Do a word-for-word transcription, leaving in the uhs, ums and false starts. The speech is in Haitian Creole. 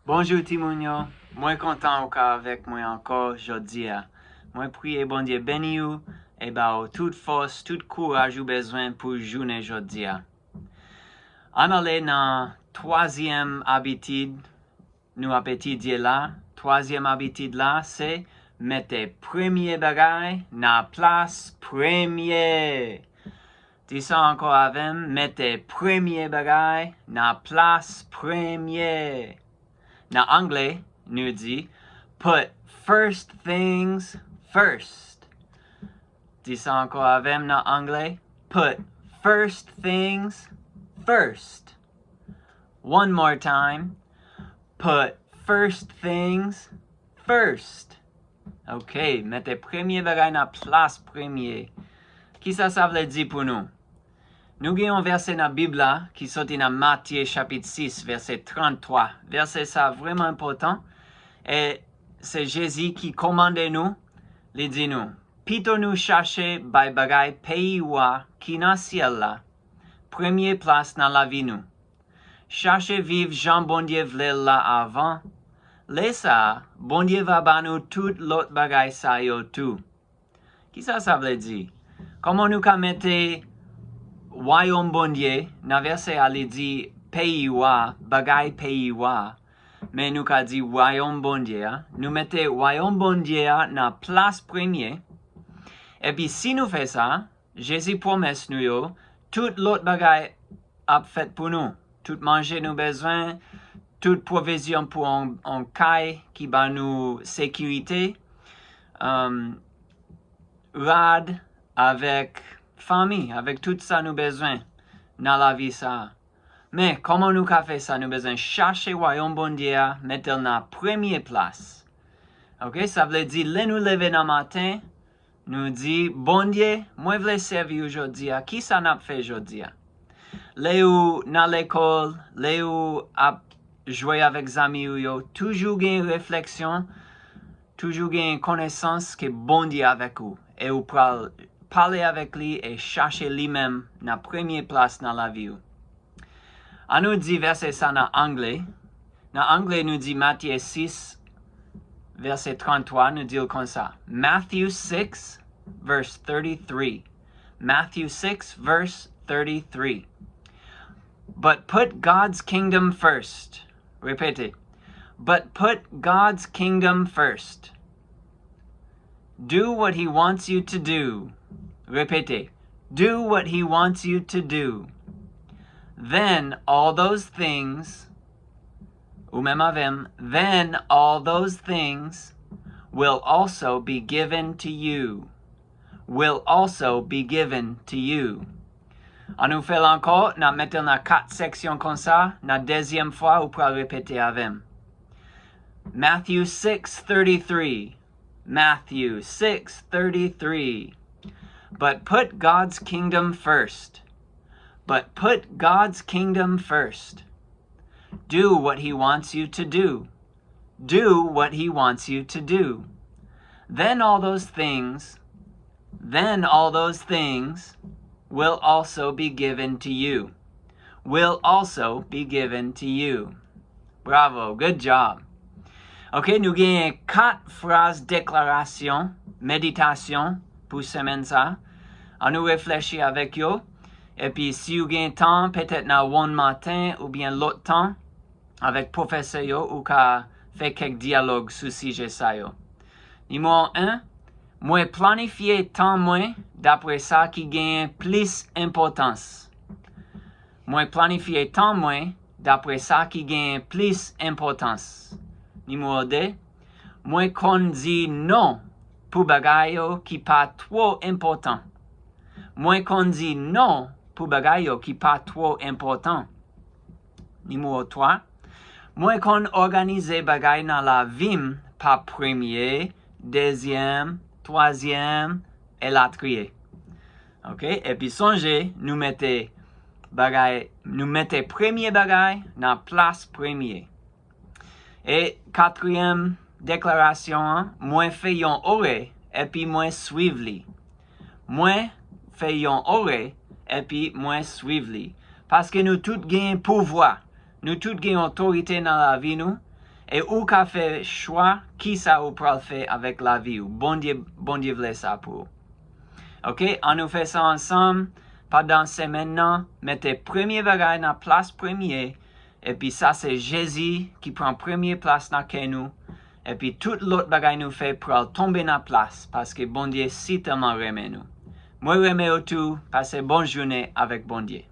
Bonjou timoun yo, mwen kontan ou ka avèk mwen ankò jodi a. Mwen priye Bondye beni ou e ba ou tout fòs, tout kouraj ou bezwen pou jounen jodi a. Ann ale nan twazyèm abitid nou ap etidye la. Twazyèm abitid la se mete premye bagay nan plas premye. Di sa ankò avè m, mete premye bagay nan plas premye. Nan angle, nou di, put first things first. Di sa ankò avè m nan angle, put first things first. One more time, put first things first. Ok, mete premye bagay nan plas premye. Kisa sa vle di pou nou? Nou gen yon vèsè nan Bib la ki soti nan Matye chapit sis, vèsè tranntwa. Vèsè sa vrèman enpòtan. E se Jezi ki kòmande nou, li di nou, pito nou chache bay bagay peyi ou a ki nan syèl la premye plas nan lavi nou. Chache viv jan Bondye vle l la avan. Lè sa a, Bondye va ba nou tout lòt bagay sa yo tou. Kisa sa vle di? Kòman nou ka mete wayòm Bondye nan vèsè a, li di peyi ou a, bagay peyi ou a, men nou ka di wayòm Bondye a. Nou mete wayòm Bondye a nan plas premye. Epi si nou fè sa, Jezi pwomès nou yo, tout lòt bagay ap fèt pou nou. Tout manje nou bezwen, tout pwovizyon pou on, on kay ki ba nou sekirite, um, rad, avèk fanmi, avèk tout sa nou bezwen nan lavi sa a. Men, kòman nou ka fè sa? Nou bezwen chache wayòm Bondye a, mete l nan premye plas. Ok, sa vle di, lè nou leve nan maten, nou di, Bondye, mwen vle sèvi ou jodi a. Kisa n ap fè jodi a? Lè ou nan lekòl, lè ou ap jwe avèk zanmi ou yo, toujou gen refleksyon, toujou gen konesans ke Bondye avèk ou, e ou pral pale avèk li e chache li menm nan premye plas nan lavi ou. Ann nou di vèsè sa nan angle. Nan angle, nou di Matye sis, vèsè tranntwa, nou di l konsa. Matthew six, verse thirty-three. Matthew six, verse thirty-three. But put God's kingdom first. Repete. But put God's kingdom first. Do what he wants you to do. Repete. Do what he wants you to do. Then all those things, ou menm avè m, then all those things will also be given to you. Will also be given to you. Ann nou fè l ankò, n ap mete l nan kat seksyon konsa, nan dezyèm fwa ou pral repete avè m. Matthew six thirty-three. Matthew six thirty-three. But put God's kingdom first. But put God's kingdom first. Do what he wants you to do. Do what he wants you to do. Then all those things, then all those things will also be given to you. Will also be given to you. Bravo, good job. Ok, nou genyen kat fraz deklarasyon, meditasyon pou semèn sa. Ann nou reflechi avèk yo. Epi si w gen tan, petèt nan wonn maten oubyen lòt tan, avèk pwofesè yo, ou ka fè kèk dyalòg sou sijè sa yo. Nimewo en, mwen planifye tan mwen dapre sa ki genyen plis enpòtans. Mwen planifye tan mwen dapre sa ki genyen plis enpòtans. Nimewo de, mwen konn di non pou bagay yo ki pa twò enpòtan. Mwen konn di non pou bagay yo ki pa twò enpòtan. Nimewo twa, mwen konn òganize bagay nan lavi m pa premye, dezyèm, twazyèm, elatriye. Ok, epi sonje, nou mete bagay, nou mete premye bagay nan plas premye. E katriyèm deklarasyon an, mwen fè yon orè epi mwen swiv li. Mwen fè yon orè epi mwen swiv li. Paske nou tout gen pouvwa, nou tout gen otorite nan lavi nou, E ou ka fè chwa kisa ou pral fè avèk lavi ou. Bondye, Bondye vle sa pou ou. Ok, ann nou fè sa ansanm pandan semèn nan. Mete premye bagay nan plas premye. Epi sa se Jezi ki pran premye plas nan kè nou. Epi tout lòt bagay nou fè pral tonbe nan plas paske Bondye si tèlman renmen nou. Mwen renmen ou tou, pase bon jounen avèk Bondye.